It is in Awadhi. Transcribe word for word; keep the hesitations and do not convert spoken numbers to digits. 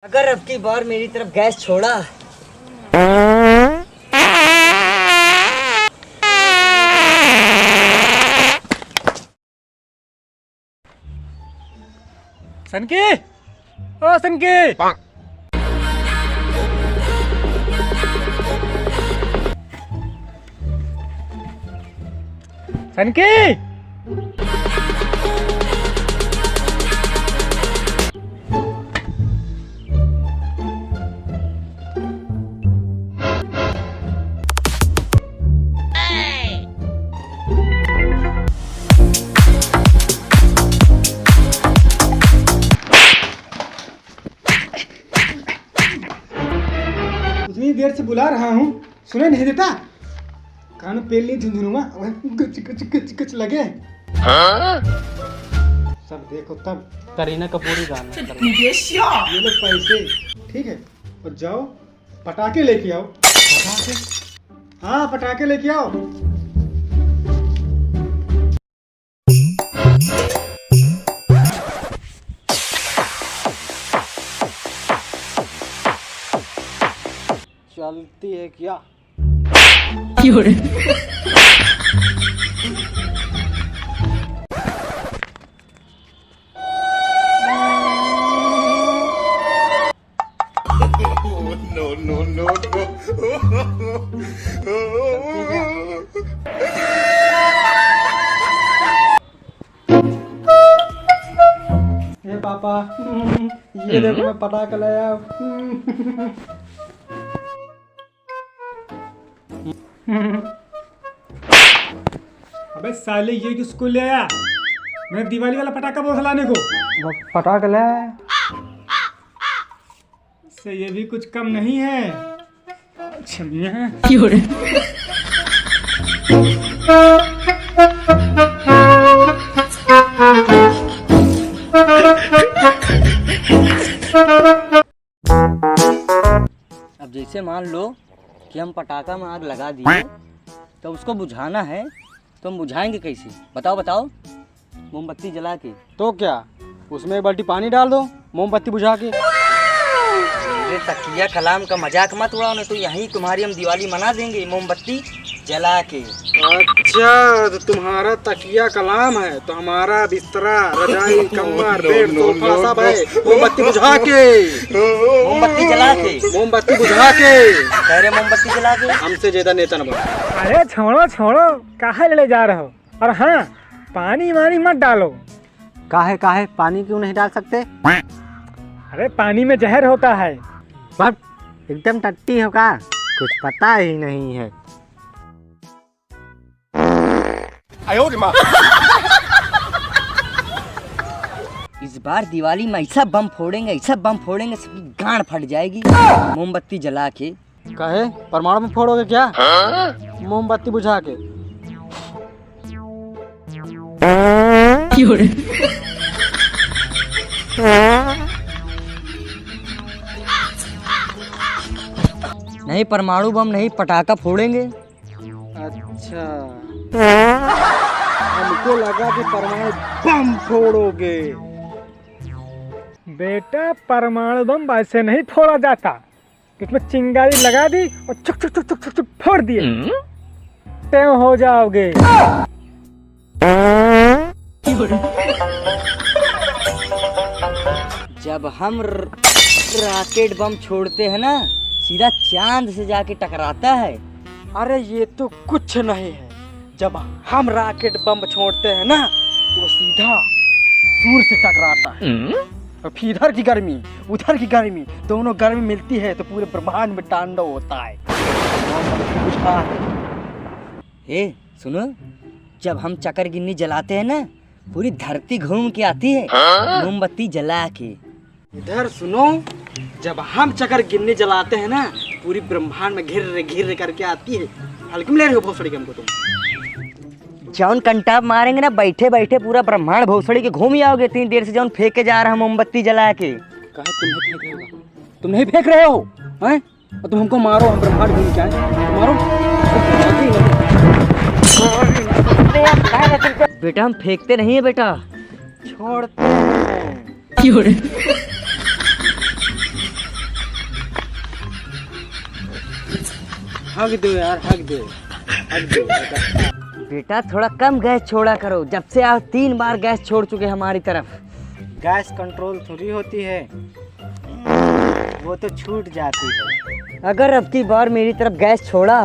अगर अब की बार मेरी तरफ गैस छोड़ा। सनकी, ओ सनकी। सनकी। उतनी देर से बुला रहा हूँ, सुनाई नहीं देता? कान पेल नहीं झुनझुनुआ, गच, गच, गच, गच लगे। हाँ? सब देखो तब। करीना कपूर ही गाना है। ये लो पैसे, ठीक है? और जाओ, पटाखे लेके आओ। पटाखे? हाँ, पटाखे लेके आओ। चलती है क्या? No, no, no, no। ए पापा, ये देखो, मैं पटाखा लाया। अबे साले, ये किसको ले आया? मैं दिवाली वाला पटाखा बोल लाने को। वो पटाखा ले आया। से ये भी कुछ कम नहीं है। अच्छा, ये है। अब जैसे मान लो कि हम पटाखा में आग लगा दिए, तो उसको बुझाना है, तो हम बुझाएंगे कैसे? बताओ, बताओ। मोमबत्ती जला के। तो क्या, उसमें एक बाल्टी पानी डाल दो, मोमबत्ती बुझा के। अरे तकिया कलाम का मजाक मत उड़ाओ, नहीं तो यहीं तुम्हारी हम दिवाली मना देंगे, मोमबत्ती जला के। अच्छा, तो तुम्हारा तकिया कलाम है, तो हमारा बिस्तरा, रजाई, कम्बल, बेड, सोफा सब है, मोमबत्ती बुझा के। मोमबत्ती जला के। मोमबत्ती बुझा के। कह रहे मोमबत्ती जला के। हमसे ज्यादा नेता न बनो। अरे छोड़ो, छोड़ो, काहे लड़े जा रहे हो? और हाँ, पानी वानी मत डालो। काहे, काहे, पानी क्यों नहीं डाल सकते? अरे पानी में जहर होता है। बट एकदम टट्टी हो का? कुछ पता ही नहीं है। इस बार दिवाली में ऐसा बम फोड़ेंगे, ऐसा बम फोड़ेंगे, सबकी गांड फट जाएगी। मोमबत्ती जला के। काहे, परमाणु बम फोड़ोगे क्या? मोमबत्ती बुझा के। नहीं, परमाणु बम नहीं, पटाखा फोड़ेंगे। अच्छा, हमको लगा कि परमाणु बम फोड़ोगे। बेटा, परमाणु बम वैसे नहीं फोड़ा जाता। इसमें चिंगारी लगा दी और छुक, छुक, छुक, छुक, छुक, छुक फोड़ दिए। हम्म? तें हो जाओगे। जब हम र-, रॉकेट बम छोड़ते हैं ना, सीधा चांद से जाके टकराता है। अरे, ये तो कुछ नहीं है। जब हम रॉकेट बम छोड़ते हैं ना, तो वो सीधा सूर्य से टकराता है। हम्म। और फिर इधर की गर्मी, उधर की गर्मी, दोनों गर्मी मिलती है तो पूरे ब्रह्मांड में तांडव होता है। बुझा है। ए, सुनो, जब हम चकर गिन्नी जलाते हैं ना, पूरी धरती घूम के आती है, हाँ? मोमबत्ती जला के। इधर सुनो, जब हम चकर गिन्नी जलाते हैं ना, पूरी ब्रह्मांड में घिर्र घिर्र करके आती है। हल्के में ले रहे हो भोसड़ी के हमको तुम। जौन कंटाप मारेंगे ना, बैठे बैठे पूरा ब्रह्मांड भोसड़ी के घूम ही आओगे। इतनी देर से जौन फेंके जा रहा है मोमबत्ती जला के। काहे तुम नहीं फेंक रहे हो? तुम नहीं फेंक रहे हो, हैं? और तुम हमको मारो, हम ब्रह्मांड घूम के आए। मारो। बेटा, हम फेंकते नहीं है बेटा, छोड़ते हैं। क्यों रे? हग दो यार, हग दो, हग दो। बेटा, थोड़ा कम गैस छोड़ा करो, जब से आज तीन बार गैस छोड़ चुके हमारी तरफ। गैस कंट्रोल थोड़ी होती है, वो तो छूट जाती है। अगर अब की बार मेरी तरफ गैस छोड़ा,